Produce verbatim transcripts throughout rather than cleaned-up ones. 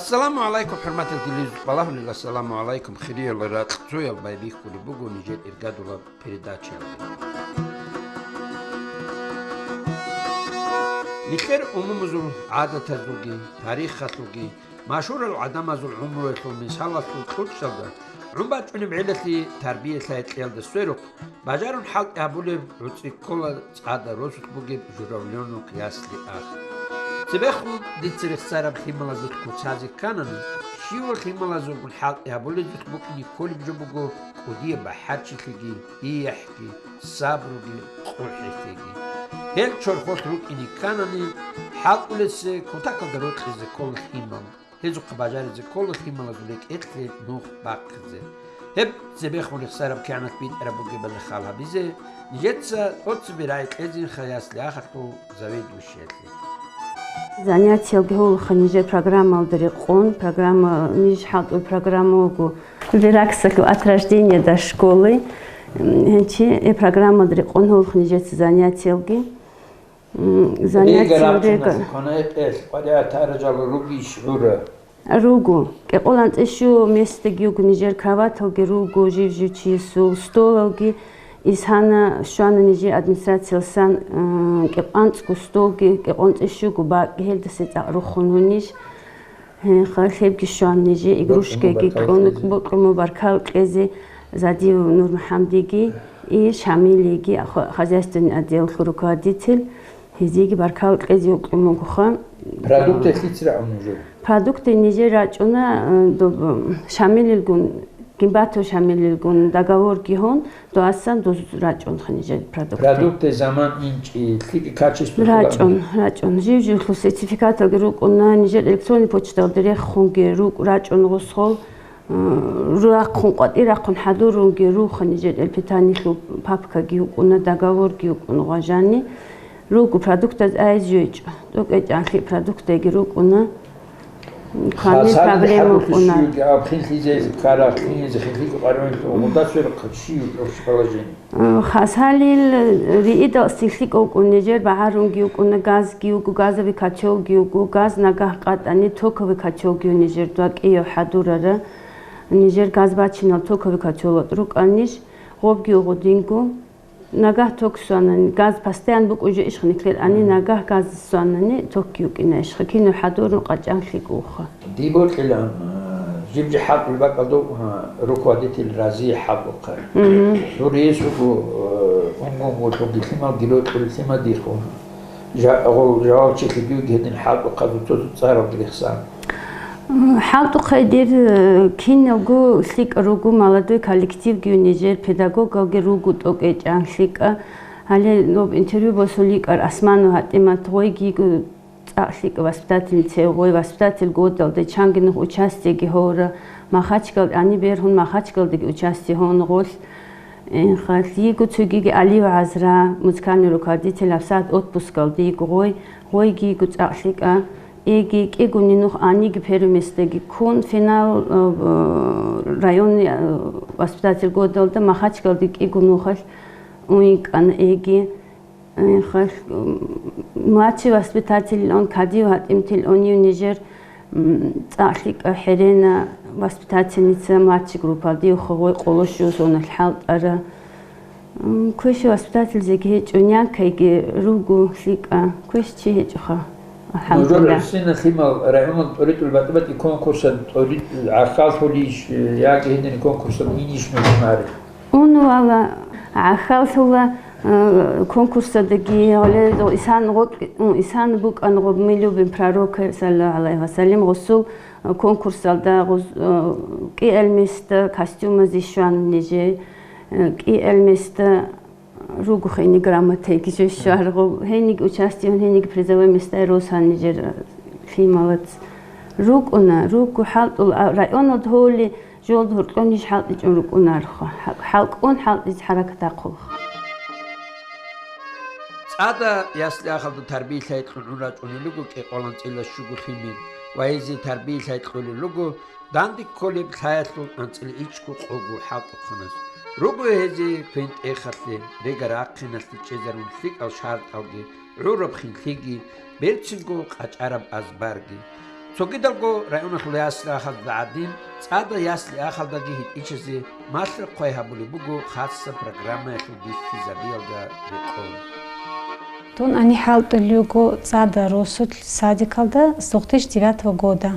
Ассаламу гӀалайкум, хӀурматал телевизор балагьулел, ассаламу гӀалайкум, хириял ракьцоял, байбихьулеб буго нижер иргадулаб передачаялда. Нилъер умумузул гӀадатазулги, тарихалъулги, машгьурал гӀадамазул гӀумруялъул мисалалъул кьучӀалда гӀун бачӀунеб гӀелалъе тарбия-лъай кьеялда сверухъ, бажарун хӀалтӀи гьабулеб гӀуцӀи ккола цӀада росулъ бугеб журавленок ясли-ах. Цебехун дица рехсараб лъималазулъ куцазе кканани, щивав лъималазулгун хӀалтӀи гьабулезулъ букӀине кколеб жо буго кӀудияб бахӀарчилъиги, ияхӀги, сабруги, къухӀилъиги. Гьел чорхолъ рукӀине кканани, хӀалтӀулесе кутакалда рокьизе ккола лъимал. Гьезухъа бажаризе ккола лъималазул рекӀелъе нух бахъизе. Гьеб цебехун рехсараб кигӀанат битӀараб бугебали хал гьабизе, нижеца тӀоцебе рагӀи кьезинха ясли-ахалъул заведующиялъе. Занятиялги гьолха нижер программалда рекъон, программа, ниж хӀалтӀул программа вуго. Вераксалъул «От рождения до школы», м, гьенчи, э, программалда рекъон гьолха нижеца занятиялги. М, занятие Рига рега. Рахъиналъе кванай къелъ, къваригӀат гьаражал ругищ гӀура? Руго. КӀикъоялда анцӀила щуго местаги йиго нижер, кроваталги руго, жив-жив чиясул, столалги. Исана щвана нижер администрациялсан, м, кӀикъоялда анцӀго столги, кӀикъоялда анцӀила щуго бакӀги, гьелдаса цӀакъ рухун гьунищ. Гье, хъа-, хлебги щван нижер, игрушкаги кьун, бокьун мубаркал кьезе, Задиев Нурмухьамдиги и Шамилиги, хо-, хозяйственный отделалъул руководитель, гьезиеги баркал кьезе бокьун бугоха. Продукты лъица рагӀун нужер? Продукты нижер рачӀуна, э, доб-, Шамилилгун, Гимбатов Шамилилгун договорги гьун, Дуасан дуз рачӀунха нижер продукт. Продукты заман инчӀи, лъикӀ качество рачӀун, рачӀун. Жив-живлъул сертификаталги рукӀуна, нижер электронный почталда рехунги рукӀ-, рачӀун гъосгъол, э, рахъун, къватӀир рахъун хӀадурунги руха нижер элпетанилъул папкаги йукӀуна, договорги йукӀун гъважани. Руго продуктаз айз жойчӀо. ТӀокӀечӀанлъи продуктайги рукӀуна. Кванил проблема букӀуна. Хасалил хӀакъулъи щуги аб хинлъизе ккарахъ, хинлъизе хинлъизе къарманлъун гъудасверухъ чи общее положение. Э, хасалил риидал сихлъи кӀокӀун нижер багӀарунги йукӀуна, газги йуго, газовый котелги йуго, газ нагагь къатӀани, токовый котелги ю нижер дакӀиев хӀадурара. Нижер газ бачинал токовый котел рукӀанищ, гъобги гъудинго. Нагагь ток сванани, газ постоянно букӀун жо ишха никлер ани, нагагь газ сванани, ток йукӀина ишха, кино хӀадурун къачӀан лъикӀуха. Диб бокьилан, а, жиб-жи хӀалтӀул бакӀалда, а, руководитель разие хӀалтӀухъа. Мгм. Дур ес вуго, а, унгун вуго, лъимал гило кьули лъима дихун. Жа-, гъол жавабчилъи дуйги гьедин хӀалтӀухъа цо-цо цӀаралда рехсан. ХӀалтӀухъай дир, э, киналго лъикӀа руго, молодой коллективги ю нижер, педагогалги руго тӀокӀечӀан лъикӀа. Гьале ноб интервью босун йикӀар Османов ГьатӀимат, гъойги йиго цӀакъ лъикӀа воспитательница, гъой воспитатель годалда чанги нух участиеги гьора, Махачкал, ани бергьун Махачкалдаги участие гьон гъолъ. Э, халъ йиго цогиги Алиев ГӀазра, музыкальный руководитель, гьабсагӀат отпускалда йиго гъой, гъойги йиго цӀакъ лъикӀа. Эги, кӀигуни нух аниги первое местаги ккун, финал, э, районный, э, воспитатель годалда Махачкалда кӀигу нухалъ уйин кӀана эги. Э, халъ, м, младший воспитатель он, Кадиев ГьатӀиматил онив нижер, м, цӀакъ лъикӀа хӀерена воспитательница младший группалдив хогъой къоло щуго соналъ хӀалтӀара. М, квешав воспитательзеги гьечӀо, нянкайги руго лъикӀа, квеш чи гьечӀоха, алхӀамдулиллагь. Нужер гӀисина лъимал районал тӀоритӀул батӀи-батӀи конкурсалда тӀоритӀ гӀахьаллъулищ, яги гьедин конкурсалда инищ нуж мари? Унвала, гӀахьаллъула, э, конкурсалдаги, гьале исан гъо-, ун, исан букӀан гъоб «Мы любим пророка, саллаллаху гӀалайхи ва саллям», гъосул, э, конкурсалда гъос-, э, кӀиал места костюмазе щван нижер. Э, кӀиал места руго хени грамотайги жо щваргъу, гьениги участиеги, гьениги призовой места росани жер лъималац. РукӀуна, руго хӀалтӀул, а, районалда гьоли жолда гьоркьон иш хӀалтӀичӀун рукӀунарха. ХӀал-, хӀалкӀун хӀалтӀизе хӀаракат ахъулха. ЦӀада ясли-ахалда тарбиялъай кьун рачӀунел руго кӀикъоялда анцӀила щуго лъимер ва гьезие тарбиялъай кьолел руго данде кколеб лъаялъул анцӀила ичӀго къого хӀалтӀухъанас. Руго гьезие квен-тӀехалъе, рега-рахъиналъе чӀезарун лъикӀал шартӀалги, гӀураб хинлъиги, берцинго къачӀараб азбарги. Цогидалго районалъул ясли-ахалда гӀадин, цӀада ясли-ахалдаги гьитӀичӀазе малъа-хъвай гьабулеб буго хасса программаялъул бихьизабиялда рекъон. Дун гьаниб хӀалтӀулев вуго цӀада росулъ садикалда с две тысячи девятого года.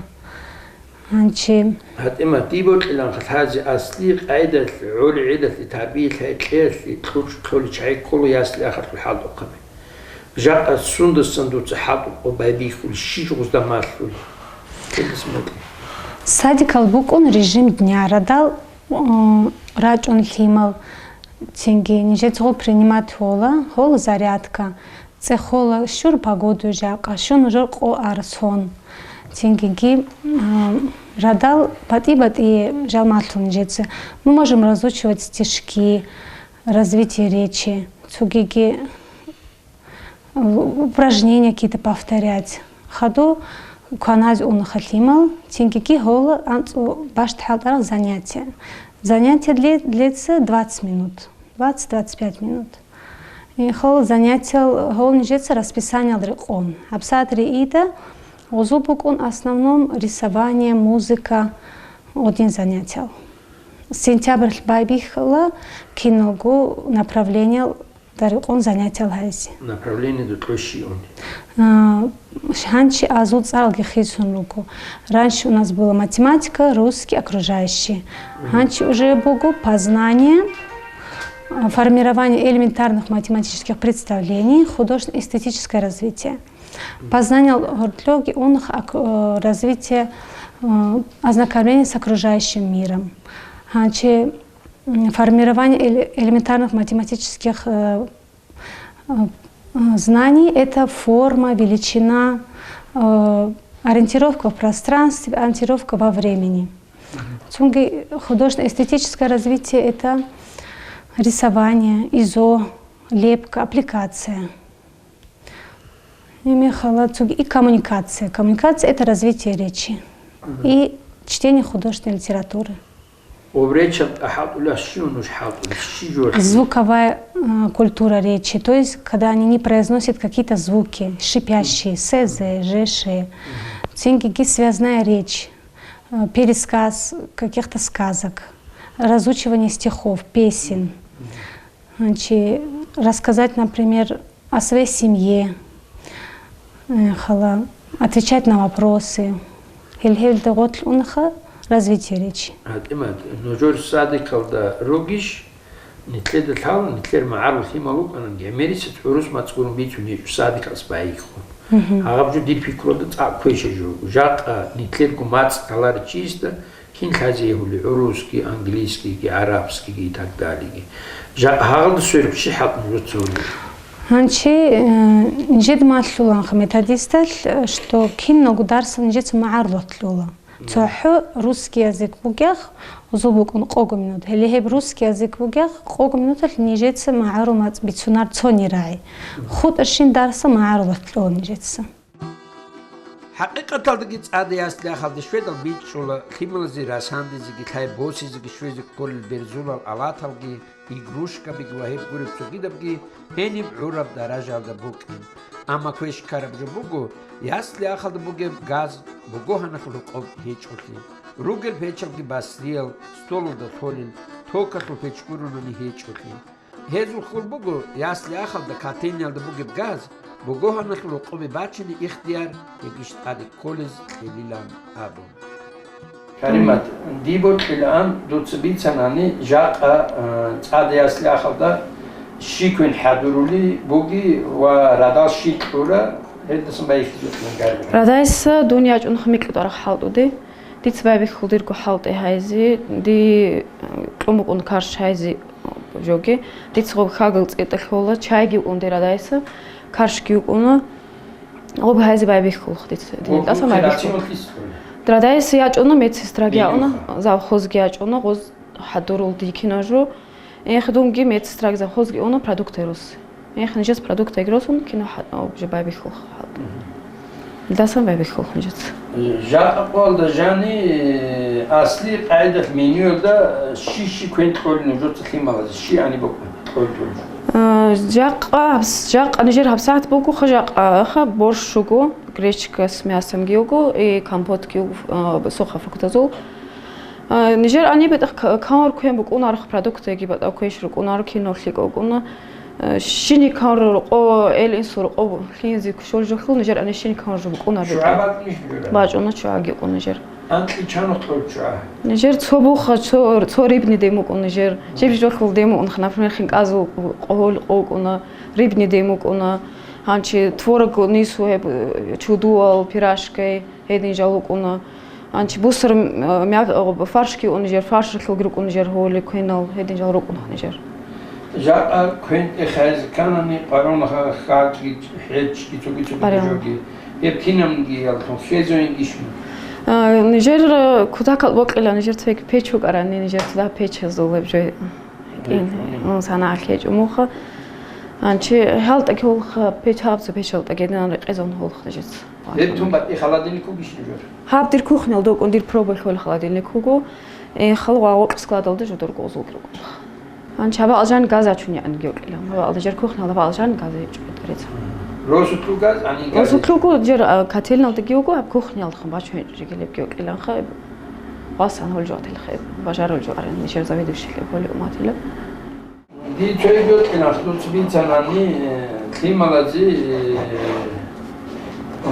Гьанчи. ГьатӀима, дие бокьиланха лъазе аслияб къайдалъ, гӀолеб гӀелалъе, табиялъе, гьекъеялъе, кьучӀ-кьолеб чагӀи ккола ясли-ахалъул хӀалтӀухъаби. Жакъа сундасан дуца хӀалтӀухъ байбихьулеб, щиб жо гъозда малъулеб? Гьелдаса бокьи. Садикалда букӀун режим дня, радал, м, рачӀун лъимал, цинги нижеца гъо принимать гьола, гьола зарядка, цӀехола щур погода жакъа, щун жо къо ар сон. Цингиги, м, радал батӀи-батӀие жал малъун нижеца. Мы можем разучивать стишки, развитие речи, цогиги упражнения какие-то повторять. Хаду кваназе унаха лъимал, цингиги гьола анцӀу бащдаб хӀалтӀарал занятие. Занятие дле-, длится двадцать минут, двадцать-двадцать пять минут. И гьола занятиял гьола нижеца расписаниялда рекъон. ГьабсагӀат риида гъозул букӀун основном рисование, музыка, гъодин занятиял. Сентябрьалъ байбихьула киналго направлениялда рекъон занятиял гьайзе. Направлениеда кьо щиб? А, гьанчи азул цӀаралги хисун руго. Раньше у нас была математика, русский, окружающий. Мгм. Гьанчи уже буго познание, а, формирование элементарных математических представлений, художественно-эстетическое развитие. Познание гьоркьоги унах ак-, э, развитие, э, ознакомление с окружающим миром. Гьанчи, м, формирование эле-, элементарных математических, э, э, э, знаний — это форма, величина, э, ориентировка в пространстве, ориентировка во времени. Цунги художественно-эстетическое развитие — это рисование, изо, лепка, аппликация. Имехала цуги и коммуникация. Коммуникация — это развитие речи. Мгм. И чтение художественной литературы. Об речалда хӀалтӀулев щив нуж хӀалтӀулев, щи жо? Звуковая, э, культура речи, то есть, когда они не произносят какие-то звуки, шипящие, с, з, ж, ш. Мгм. Цингиги связная речь, э, пересказ каких-то сказок, разучивание стихов, песен. Мгм. Значит, рассказать, например, о своей семье, э, хала, отвечать на вопросы. Гьел-гьелда гъорлъ унаха развитие речи. ГьатӀимат, нужер садикалда ругищ, нилъеда лъала, нилъер магӀарул лъимал вукӀана, гӀемерисез гӀурус мацӀ гурун бицун гьечӀо садикалъ байихьун. Мгм. Гьаб жо дир пикруялда цӀакъ квеша жо. Жакъа нилъерго мацӀ ккаларев чиясда кин лъазе гьули, гӀурусги, английскийги, гӀарабскийги и так далее. Жа-, гьагъалда сверухъ щи хӀалтӀун жо цоли? Гьанчи, э, нижеда малъуланха методисталъ, э, что киналго дарсал нижеца магӀарулахъ кьола. Мгм. ЦохӀо русский язык бугех, гъозул букӀун къого минут. Гьеле гьеб русский язык бугех, къого минуталъ нижеца магӀарул мацӀ бицунар цони рагӀи. Мгм. ХутӀарщин дарсал магӀарулахъ кьола нижеца. ХӀакъикъаталдаги цӀада ясли-ахалде щведал бичӀчӀула лъималазе расандизеги лъай босизеги щвезе кколел берзулал алаталги, игрушкабиги ва гьеб гуреб цогидабги гьениб гӀураб даражаялда букӀин. Амма квеш ккараб жо буго ясли-ахалда бугеб газ бугогьаналъул гьукъоб гьечӀолъи, ругел печалги басриял, столалда толел, токалъул печ гурони гьечӀолъи. Гьезул хьул буго ясли-ахалда котельниялда бугеб газ бугогьаналъул гьукъобе бачине ихтияр гьебищ тӀаде кколез кьелилан абун. Каримат, дие бокьилаан дуца бицанани жакъа, э, цӀада ясли-ахалда щи квен хӀадурули буги ва радал щи кьура, гьелдасан байихьизе кьун гаргара. Радайса дун ячӀунха микьутӀарахъ хӀалтӀуде. Дица байбихьул дирго хӀалтӀи гьайзе, ди, э, кьун букӀун карш гьайзе жоги. Дица гъоб хьагал цӀикӀкӀалъула, чайги укӀун дир радайса, каршги укӀуна. Гъоб гьайзе байбихьулха дица. Дин тӀасан байбихьулха. Радайса ячӀуна, медсестраги яуна, завхозги ячӀуна, гъоз хӀадурул дикина жо. Эх, дунги медсестраги завхозги уна продукт гьерус. Эх, нижес продукт гьерусун кино хӀа-, об же байбихьулха хӀалтӀи. Мгм. Илдасан байбихьулха нижес. Жакъа къоялда жани, э, асли къайдалъ менюялда, э, щи-щи квен кьолин нужеца лъималазе, щи ани бокьун кьолин нуж? А, жакъа, жакъа нижер гьабсагӀат буго, ха, жакъа, ха, борщ буго, гречка с мясом гиего, и компот гиего, а, сухофруктазул. А, нижер ани бетӀах к-, кавар квен букӀунаро, продукты яги батӀа квеш рукӀунаро, кино лъикӀ вукӀуна. А, щини кавар рукъо, эл инсул рукъо лъинзи кушол жохлу, нижер ани щини кавар жо букӀунаро. ЧугӀа бакӀнищ бугеб? БачӀуна, чугӀаги букӀун нижер. Анкьи чан вукьул чугӀа? Нижер цо буха, цо, цо рибни дем вукӀун нижер. Жиб жохлу дем вукӀун, например, хинкӀазул къо-, къо-, вукӀуна, рибни дем вукӀуна. Гьанчи творог нису гьеб, э, чудуал, пирожкай. Гьедин жал рукӀуна. Анчи бусур, м-, мя-, фарш кигун нижер, фаршалъулги рукӀун нижер, гьоли, квенал, гьедин жал рукӀуна нижер. Жакъа квен тӀехайзе кканани, къваригӀунаха хьакӀги, хӀечги, цоги-цоги КъваригӀун. Жоги. Гьеб кинабниги яллъун, хезойин ишму? А, нижер, э, кутакал бокьила, нижер цоги печ букӀарани, нижер цо печазул гьеб жо. Печ, Ин, мгм. Ун санагӀалъи гьечӀо муха. Анчи хӀалтӀаги гьулха, печ гьабцо печалда гединан рекъезун гьулха нижец. Гьеб тун батӀи холодильник вугищ нужер? Гьаб дир кухнял докӀун дир пробай хьол холодильник вуго. Э, халгъа гъоркь складалда жо дурго узулги рукӀун. Гьанчи гьаб алжан газ ачун ян гьекъила. Гьаб алжан кухнял гьаб алжан газ гьечӀо тӀареца. Росулъул газ, ани газ? Росулъул гу жер, а, котельналда гиуго, гьаб кухнял хъун бачун гьечӀо жегилеб гьекъиланха. Васан гьол жо ателхъе, бажарул жо арен, нижер заведующий леб, гьоле уматилеб. Ди цоги бокьилан, дуца бицанани, э, лъималази, э,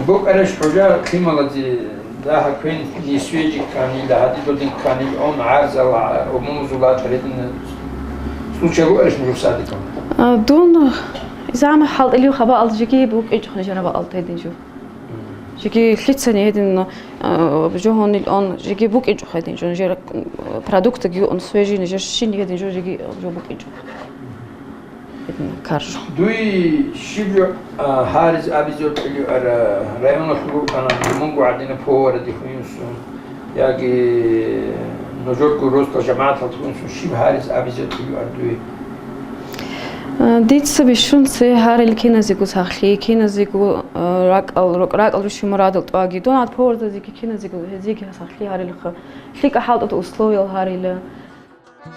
букӀараш хӀужа лъималази, дагьа квен нисвежи кканила, гьади додин кканил он гӀарзала, умумузула гьедин случай букӀараш мужур садикам? А, дун, изан хӀалтӀилив хаба алжиги букӀинчӀухъ нижера баалта гьедин жо. Жеги лъицани гьедин, а, жо гьонил он, жеги букӀинчӀухъ гьедин жо, нижер, м, продуктаги он свежий, нижер щин гьедин жо, жеги жо букӀинчӀухъ. Гьедин каржу. Дуй щиб жо, а, гьариз абизе кьилиара районалъул рукӀана, мунго гӀадина повара дихуюнсун, яги нужерго росла жамагӀатал дихуюнсун щиб гьариз абизе кьилиар дуй? Э, дица бищун цей гьарил киназего сахлъи, киназего, э, ракӀал, рок-, ракӀал руши мурадал тӀваги. Дун гьад повардазеги киназего гьезиги сахлъи гьарилха. ЛъикӀа хӀалтӀуда условиял гьарила.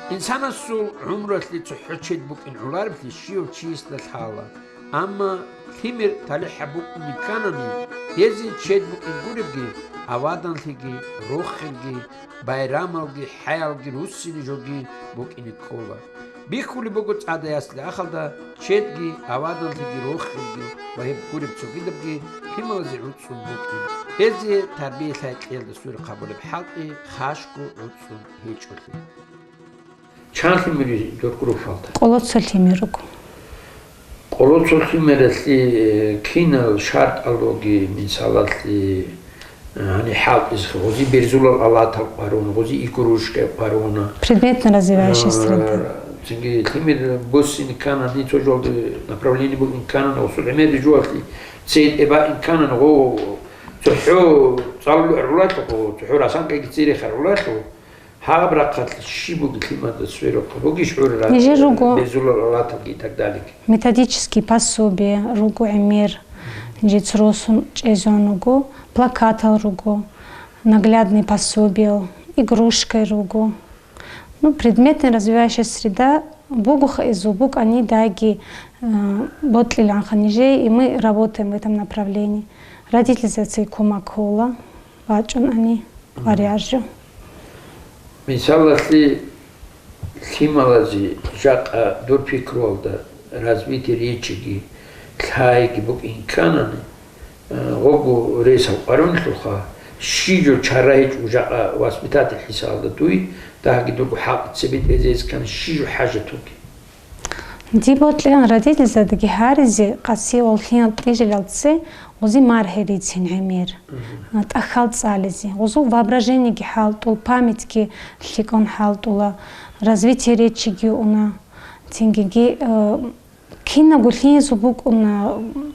Инсанасул гӀумралъе цохӀо чед букӀин гӀолареблъи щивав чиясда лъала. Амма лъимер талихӀаб букӀунеб кканани, гьезие чед букӀин гуребги, аваданлъиги, рохелги, байрамалги, хӀаялги руссине жоги букӀине ккола. Бихьулеб буго цӀадаясде ахалда чедги, аваданлъиги, рохелги ва гьеб гуреб цогидабги лъималазе гӀуцӀцӀун букӀин. Гьезие тарбия-лъай кьеялда сурихъ гьабулеб хӀалтӀи хашго гӀуцӀцӀун гьечӀолъи. Чан лъимер дурго руфалда? Къоло цо лъимер руго. Къоло цо лъимералъе, э, кинал шартӀалги, мисалалъе, э, гьаниб хӀалтӀизехъе, гъози берзулал алатал къварун, гъози игрушкаяб къваруна. Предметно развивающая среда. Э, цинги лъимер буссин кканани, цо жолда направление бугин кканани, гъосул гӀемер жугьалъе цей тӀебаин кканани, гъо цохӀо цӀалулел гӀуралъухъ, цохӀо расанкъиги цере харулалъухъ, гьаб рахъалъ щиб бугеб лъимада сверухъ бугищ гӀур ра-, Нижер руго. Безулал алаталги и так далее. Методический пособие руго гӀемер, жец росун чӀезон руго, плакатал руго, наглядный пособиял, игрушкай руго. Ну, предметная развивающая среда бугоха изул букӀани дайги, э, бокьиланха нижее, и мы работаем в этом направлении. Родительзацей кумак ккола. ВачӀунани ва ряжу. Мисалалъе, лъималазе жакъа дур пикруялда развитие речиги, лъайги букӀин кканани, э, гъого ресал къварунлъулха, щиб жо чара гьечӀо жакъа воспитатель хӀисалда дуй, дагьги дурго хӀакъ цебетӀезе эскан щиб жо хӀажат вугеб? Диб бокьилан родительзадаги гьаризе, къасиял лъимал тӀижилалце гъузи мархӀи рицин гӀемер, Мгм. тӀахьал цӀализе. Гъузул воображениеги хӀалтӀул, памятьги лъикӀун хӀалтӀула, развитие речиги уна. Цингиги, э, кинабго лъимазул букӀуна, э,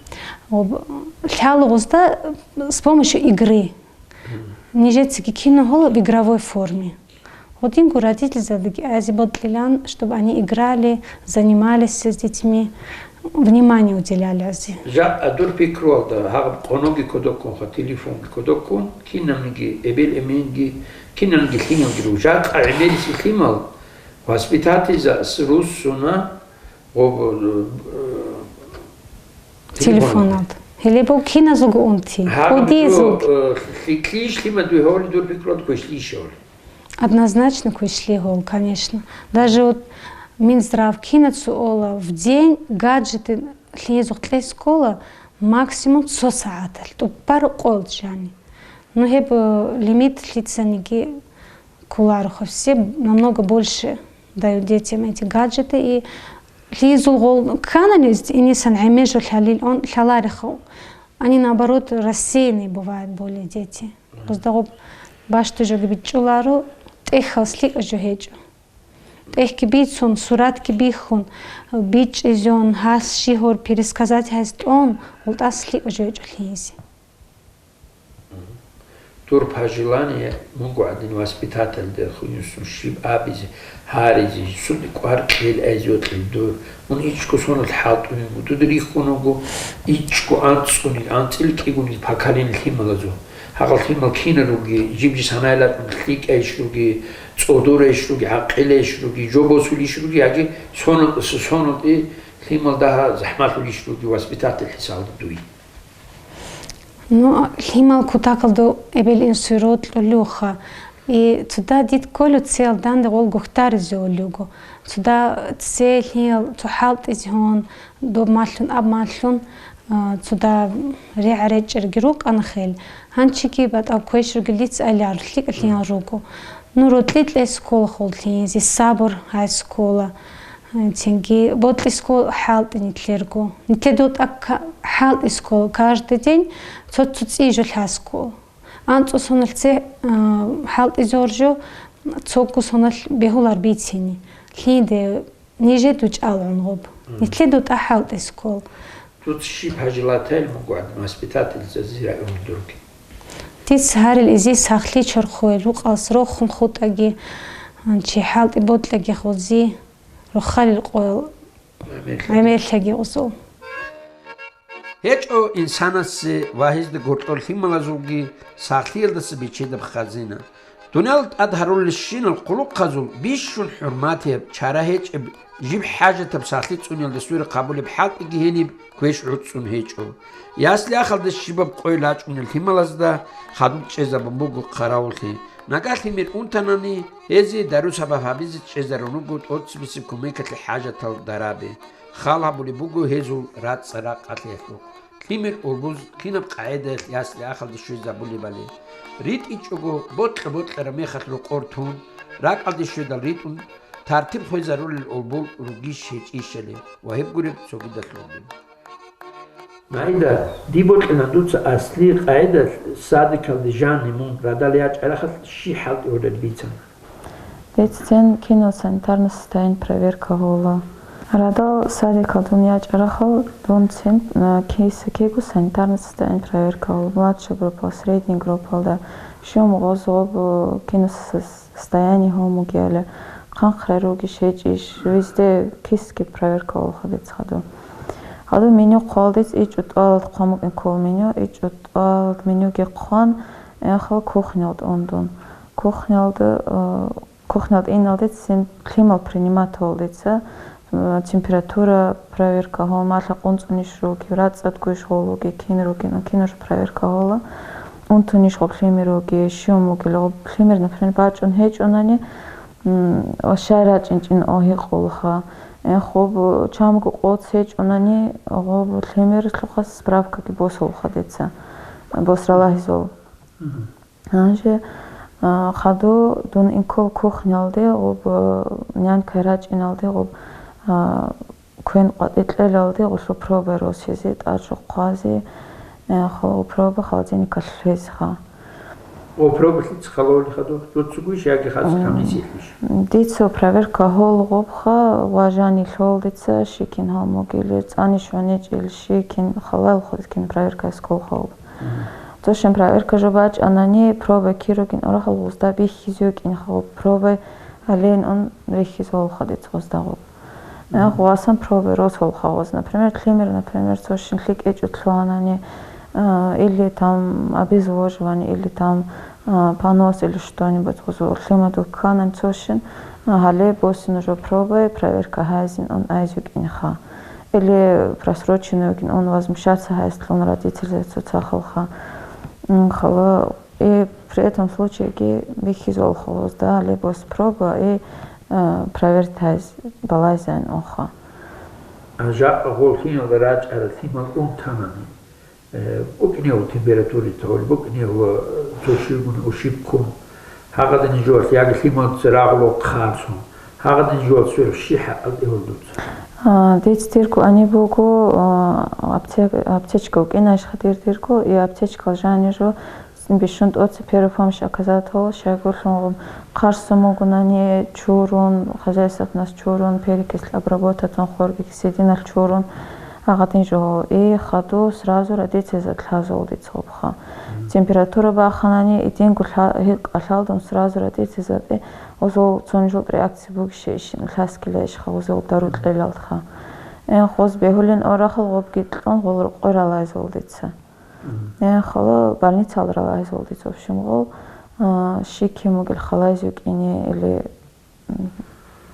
об-, лъала гъузда с помощью игры. Нижецаги кино гьола в игровой форме. Гьудинго родительзабиги азе бокьилан, чтобы они играли, занимались с детьми, внимание уделяли азе. Жакъа дур пикруялда гьаб къоноги кодоккунха, телефонги кодоккун, кинабниги эбел-эменги, кинабниги лъималги руго. Жакъа гӀемериси лъимал воспитательзас руссуна, Гъоб, э, телефоналда. Телефоналда. Гьеле буго киназулго унти. Гьаб кӀудизулги. Жо, э, лъикӀлъийищ лъимад дуе гьоли дур пикруялда квешлъийищ гьоли? Однозначно квешлъи гьол, конечно. Даже вот Минздрав кинацо ола, в день гаджеты лъиезухъ кьес ккола максимум цо сагӀаталъ, тӀубараб къоялъ жани. Ну, гьеб, э, лимит лъицаниги кколароха. Все намного больше дают детям эти гаджеты. И лъиезул гъол кканани, инесан гӀемер жо лъалил он лъалареха. Они, наоборот, рассеянные бывают более дети. Гъозда гъоб бащдаб жоги бичӀчӀуларо, тӀехьалъ лъикӀаб жо гьечӀо. ТӀехьги бицун, суратги бихьун, бичӀчӀизун, гьас щи гьор пересказать гьайс тӀун, гъултӀас лъикӀаб жо гьечӀо лъиезе. Дур пожелание мунго гӀадин воспитательдехун, щиб абизе, гьаризе, цоги кӀвар кьел айзе йокьил дур. Мун ичӀго соналъ хӀалтӀунин буго, дуда рихьун вуго, ичӀго анцӀцӀунин, анцӀила кӀигунин поколение лъималазул. Гьагъал лъимал кинал руги, жиб-жиб санаялда лъикӀайищ руги, цӀодорайищ руги, гӀакъилайищ руги, жо босулищ руги, яги соналъ, соналъ лъимал дагьа захӀмалъулищ руги воспитатель хӀисалда дуй. Ну, лъимал кутакалда эбел-инсуе рокьулевха. И цода дид кколев цеялъ данде гъол гухтаризе улевго. Цода цеялъ гьел цо хӀалтӀизе гьун, доб малъун, аб малъун, а, цода регӀа-речӀерги рукӀана хел. Гьанчиги батӀа квеш ругел дица айлар, лъикӀа лъимал руго. Ну, рокьи кьес ккола хол лъиезе, сабур гьайс ккола. Цинги бокьи ккола хӀалтӀи нилъерго. Нилъеда тӀакӀ хӀалтӀи ккола каждый день цо-цо цӀи жо лъас ккола. АнцӀу соналъ цо, а, хӀалтӀи зор жо, цого соналъ бегьулар бицини. Лъиде, нижеда чӀалгӀун гъоб. Нилъеда тӀа хӀалтӀи ккола. Дуца щиб пожелатайил мунго гӀадин воспитательзазе районалда ругел? Дица гьарил изе сахлъи чорхое, рукъалъ рохун хутӀаги, чи хӀалтӀи бокьаги гъози, рохалил къоял гӀемерлъаги гъозул. ГьечӀо инсанасе ва гьезда гьоркьор лъималазулги сахлъиялдаса бичедаб хазина. Дуниялалда тӀад гьарулелщинал хъулухъазул бищун хӀурматияб, чара гьечӀеб, жиб хӀажатаб сахлъи цӀуниялда сура хъабулеб хӀалтӀиги гьениб квеш гӀуцӀцӀун гьечӀо. Ясли-ахалда щибаб къой рачӀунел лъималазда хадуб чӀезабун буго хъаравуллъи. Нагагь лъимер унтанани, гьезие дару-сабаб гьабизе чӀезарун руго тӀоцебесеб кумекалъе хӀажатал дараби. Хал гьабулеб буго гьезул рацӀцӀа-ракъалъиялъухъ. Лъимер улбуз кинаб къагӀидаялъ ясли-ахалде щвезабулебали. РитӀичӀого, бокьа-бокьараб мехалъ рокъор тун, ракӀалде щведал ритӀун, тартиб хвезарулел улбул ругищ гьечӀищали ва гьеб гуреб цогидалъулги. Майда, дие бокьана дуца асли къагӀидалъ садикалде жанни мун радал ячӀарахъалъ щи хӀалтӀи гьорел бицана. Деццин кинал санитарное состояние проверка гьола. Радал садикал дун ячӀарахъал дунцин, а, киса-кигу санитарное состояние проверка гьола. Младшая группа, средняя группалда, щум гъоз гъоб, кино сос-, состояние гьомугиали, хъанхъре ругищ гьечӀищ, везде кисги проверка гьолха децаду. Гьаду меню хъвалдиц ичӀутӀалд хъвамукӀин ккол меню, ичӀутӀалд менюги хъван, эхал кухнялд ундун. Кухнялда, э, Кухнялда иналдецин лъимал приниматалдеца, э, температура проверка гьол, малъа къунцӀунищ ругев, рацӀцӀадгойищ гьол вугев, кин ругин, кинаш проверка гьола, унтунищ гъоб лъимер ругев, щун вугел гъоб лъимер, например, бачӀун гьечӀунани, м, ва щай рачӀинчӀин о гьикъулха. Э, гъоб чамго къоц гьечӀунани, гъоб лъимерлъухъас справкаги босулха деца, босралагьизул. Гьанже, а, хадур дун инкул кухнялде гъуб, а, нянькай рачӀиналде гъуб, а, квен къватӀи кьелалде гъулъу проба росизе, тӀачӀу хъвазе, а, хо-, проба холодильникалъ лъезеха. О, проба лъица халавли хадур? Дуцугуйищ яги хас М, камисилъищ? Дица проверка гьол гъубха, ва жанилъол дица щикин гьал могилер, цӀанищ гьунечӀел щикин, халал хъулкин проверка эскол хал. Мгм. Цо щин проверка жо бачӀанани, проба киругин орахал гъузда бихьизе йикӀин хал, проба алейн ун рихьизе гьолха диц гъузда гъуб. Мгм. Гъвасан проба рос гьолха гъуз. Например, лъимер, например, цо щин лъикӀ гьечӀо лъугьанани, а, или там обезвоживание, или там А, понос или что-нибудь гъузул лъимадул кканан цошин, а, гьале босин жо пробай, проверка гьайзин он айз вукӀиниха. Или просроченный вукӀин он возмущаться гьайслъун родительзай цоцахалха. М, хала, и при этом случае ги бихьизул холозда, гьале бос проба и, э, проверить гьайз балайзайн онха. А жакъа гъол лъимал рачӀарал лъимал унтанани. Э, букӀинев температури тавли, букӀинев, э, цо щивгун ушиб ккун, гьагъадин жугьалъ яги лъималца рагъулев хъарцун, гьагъадин жугьалъ сверх щи хӀакъал тӀевал дуца? А, диц дирго ани буго, а, аптек-, аптечка вукӀинайищха дир дирго, и аптечкал жани жо бищун тӀоца первая помощь оказать гьавал, щайгурлъун гъум хъарсун бугунани чурун, хозяйствоялъ чурун, перекисль обработать гьун, хлоргексидиналъ чурун, гьагъадин жо гьавал. И хаду сразу родительзаб лъазавал дица гъубха. Мгм. Температура баханани, идинго лъа-, гьикъалъалдун сразу родительзаб, э, гъузул цун жугьутӀ реакция бугища ишин, лъаскилайищха гъузул дару кьелалха. Э, гъуз бегьулин орахъал гъубги кьун гъул рукъой ралайзавал дица. Мгм. Э, хала больницал ралайзавал дица, в общем, гъул, а, щи кин бугел халайзе вукӀине или, м,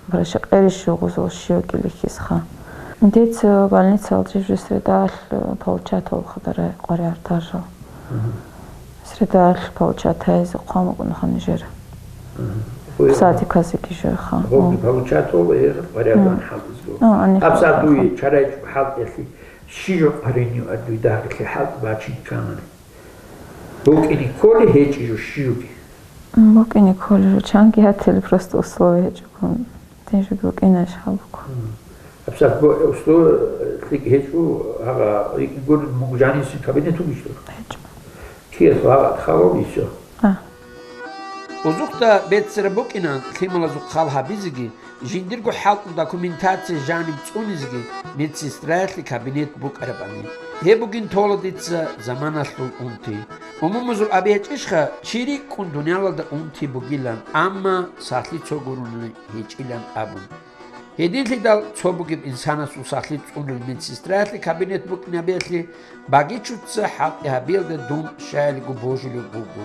врача къерищ гъузул щивги лихьисха. Дица больницал жив-жив средалъ, э, получать гьавха дара къваригӀар таржал. Мгм. Средалъ получать гьайзе хъван букӀунха нижер. Мгм. Садиказеги жойха. Гъобги получать гьавла, э, къваригӀар Мгм. хӀалтӀизго. А, ани Гьабсагь хъван дуе букӀун. Чарай хӀалтӀиялъе щи жо къваринив ад дуе дагьрилъи хӀалтӀи бачин кканани. БукӀине кколи гьечӀи жо щивги. М, букӀине кколи жо чанги гьатили, просто условия гьечӀого. Дин жо букӀинайищ гьаб буго. М. Абсат бо условия лъикӀ гьечӀо, гьагъа гурин мугу жанисин кабинет вугищ дур? ГьечӀо. Кияс гьагъа халал исо? А. Узухъда беццараб букӀина лъималазухъ хал гьабизеги, жиндирго хӀалтӀул документация жаниб цӀунизеги медсестраялъе кабинет букӀарабани. Гьеб бугин тола дица заманалъул унти. Умумузул абиячӀищха чи рикӀкӀун дуниялалда унти бугилан, амма сахлъи цо гурони гьечӀилан абун. Гьединлъидал цо бугеб инсанасул сахлъи цӀунул медсестраялъе кабинет букӀинабиялъе багичуца хӀалтӀи гьабиялда дун щаялиго божулев буго.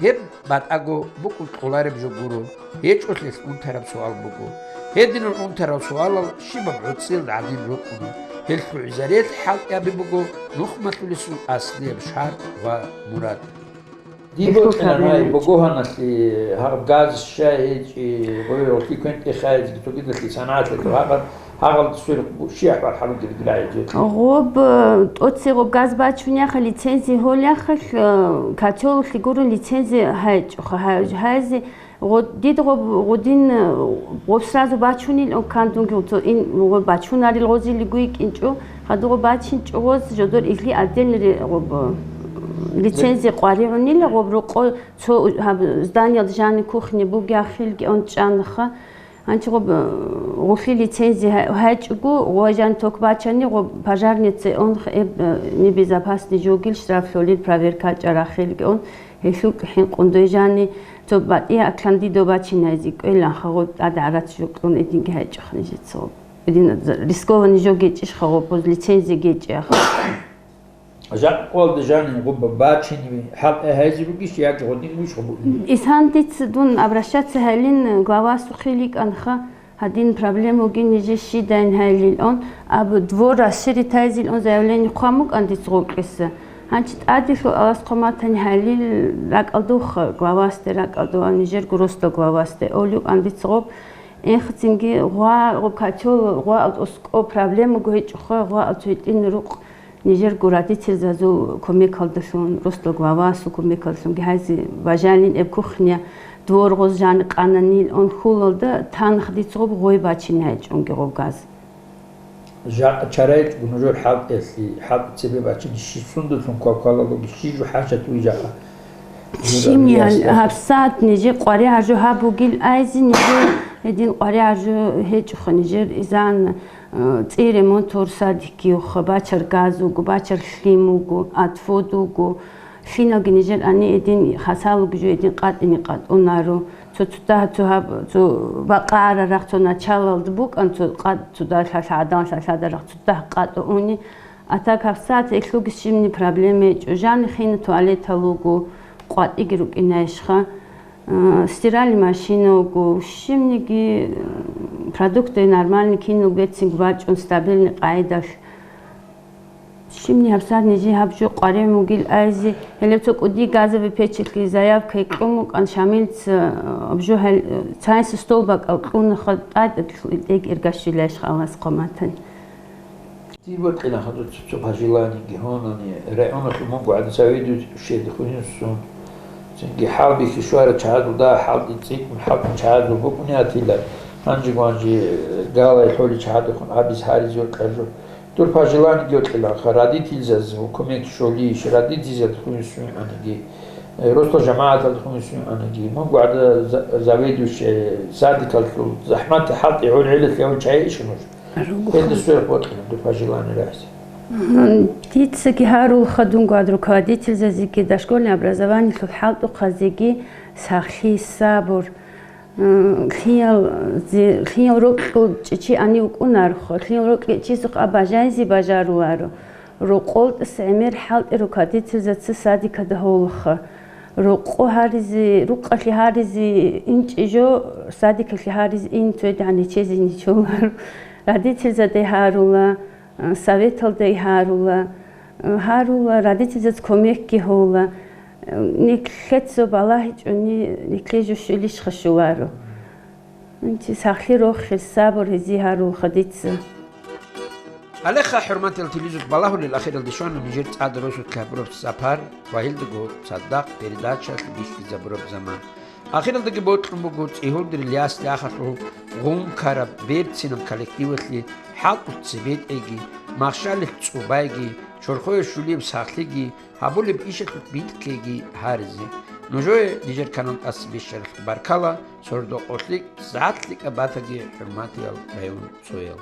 Гьеб батӀаго букӀун кьолареб жо гуро, гьечӀолъелъ унтараб суал буго. Гьединал унтарал суалал щибаб гӀуцӀил гӀадин рукӀуна, гьелъул гӀузариялъе хӀалтӀи гьаби буго нухмалъулесул аслияб шартӀ ва мурад. Дибо Ишгьукарни кьанай гьечӀо. Богоганалъе гьаб газ щай гьечӀи, гъой ролъи квен тӀехаязги цогидалъе санагӀатлъи гьабар, гьагъал сур щияхӀ бархӀалуги риграй гьечӀи. Гъоб, э, тӀоце гъоб газ бачунеха лицензия гьолехалъ, э, котёлалъе гурун лицензия гьайчӀоха, гьай-, гьайзе гъо-, дид гъоб, гъодин, э, гъоб сразу бачунил, о, кандунги гъоб цо ин гъоб бачунарил гъозилиго йикӀинчӀо, хадугъо бачинчӀо гъоз жодор илли отдельный ре-, гъоб, э, лицензия къваригӀунила, гъоб рокъо Цо гьаб зданиялда жани кухня бугеахилги он чӀанаха. Гьанчи гъоб, э, гъулъи лицензия гьа-, гьайчӀого, гъо жан ток бачани, гъо пожарница он х-, эб, э, небезопасный жогил штраф лъолил проверка чӀарахилги он, гьелъул хӀинкъундой жани, цо батӀия аклъан дидо бачинайзи кӀвеланха, гъо тӀад гӀарац жокьун эдинги гьайчӀухъ нижеца гъо. Эдин рискованный жо гечӀищха гъо, боз лицензия гечӀиаха. Жакъа къоялда жанин гъуб бачиневи, хӀалтӀи гьайзе ругищ яги гъодин вуч гъуб? Исгьан, дица дун обращаться гьайлин главасухъе йикӀанха, гьадин проблема вугин нижер щидайин гьайлил он, абу двор расширить гьайзил он заявление хъван букӀан дица гъоркьиса. Гьанчи тӀаделъул алас хъваматани гьайлил ракӀалдухъа главасде, ракӀалдугьа нижерго росла главасде, олюкӀан дица гъоб, энхъцинги гъва, гъоб котёл, гъва ал тӀоскӀо проблемаго гьечӀоха, гъва ал цо гьитӀин рукъ Нижерго родительзазул кумекалдалъун, росла главасул кумекалдалъунги гьайзе бажанин эб кухня, двор гъоз жани къананил он хьулалда, танх дица гъоб гъой бачинайчӀунги гъоб газ. Жакъа чарайчӀого нужер хӀалтӀиялъе, хӀалтӀи цебе бачине щи сундулъун квалквалалуги, щи жо хӀажат вижаха? Щиб нигьал гьабсагӀат нижер къваригӀаржу гьаб бугил айзи, нижер гьедин къваригӀаржу гьечӀоха, нижер изан, э, цӀи ремонт гьор садиккиюха, бачар газ вуго, бачар лъим вуго, отвод вуго. Лъиналги нижер ани гьедин хасалуги жо гьедин къатӀине къатӀунаро. Цо цо дагь цо гьаб, цо бакъарарахъ, цо началалда букӀан, цо къад-, цо дагь лъалъа-, гӀадан лъалъадарахъ цо дагь къатӀу уни. А так гьабсагӀат гьелъуги щибни проблема гьечӀо. Жани хина туалетал вуго. къватӀиги рукӀинайищха, э, стиральный машина вуго, щибниги, э, продукты нормальный кинул бецинг бачӀун стабильный къайдалъ. Щибни гьабсагӀат нижее гьаб жо къваригӀун вугил айзе, гьеле цо кӀуди газовый печалъе заявка кьун вукӀан Шамилца, э, гьаб жо гьел-, э, цайса стол бакӀал кьунаха, тӀатӀа тӀеги иргащилайищха Аллагьас хъваматани. Дир бокьилаха дуца цо пожеланиеги гьунани, районалъул мунгугӀадан заведующийдехун инсун. Цинги хӀалбихьи щвара чагӀазул дагь хӀалтӀи цӀикӀкӀун хӀалтӀун чагӀазул букӀуни гьатила, гьанжи-гванжи, э, галай лъолей чагӀадехун абиз гьаризе вукӀа жо. Дур пожеланиеги гьоркьилаха, родительзаз кумек щолищ, родительзадехун инсун анаги, э, росла жамагӀаталдехун инсун анаги, мунгугӀадан за-, заведующий садикалъул захӀматги хӀалтӀи гӀур гӀелалъе гьавул чагӀи ишин нуж. Ругоха. Гьелда сверх бокьилан дур пожелание рагӀизе. Мгм. Дицаги гьарулха дунго гьад руководительзазеги, дошкольное образованиялъул хӀалтӀухъазеги сахлъи, сабур. М, лъиял зе-, лъиял рокьул чӀечи ани вукӀунарохъо, лъиял рокьи чисухъ а бажайзе бажаруларо. РокъолтӀас гӀемер хӀалтӀи руководительзаца садикада гьолаха. Рокъо гьаризе, рукъалъе гьаризе инчӀей жо, садикалъе гьаризе ин цойдагьан гьечезе ничоларо. Родительзадай гьарула, советалдай гьарула, гьарула, родительзаца кумекги гьола. Нилъеца балагьичӀони, нилъее жо щвелищха щоларо. Чи сахлъи рохел, сабур гьезие гьарулха дица. Гьалеха, хӀурматиял телевизоралъ балагьулел ахиралде щвана нижер цӀадаб росулъ гьабураб сапар ва гьелдаго цадахъ передачалъ бихьизабураб заман. Ахиралдаги бокьун буго цӀигьолдирил яслихъалъул гъум ккараб берцинаб коллективалъе хӀалтӀулъ цебетӀейги, махщалилъ цӀубайги, чорхое щулияб сахлъиги, гьабулеб ишалъулъ битӀкейги гьаризе. Нужее нижер канал тӀаса бищаралъухъ баркала, сордо-къо лъикӀ, сагӀат лъикӀаб батаги, хӀурматиял район цоял.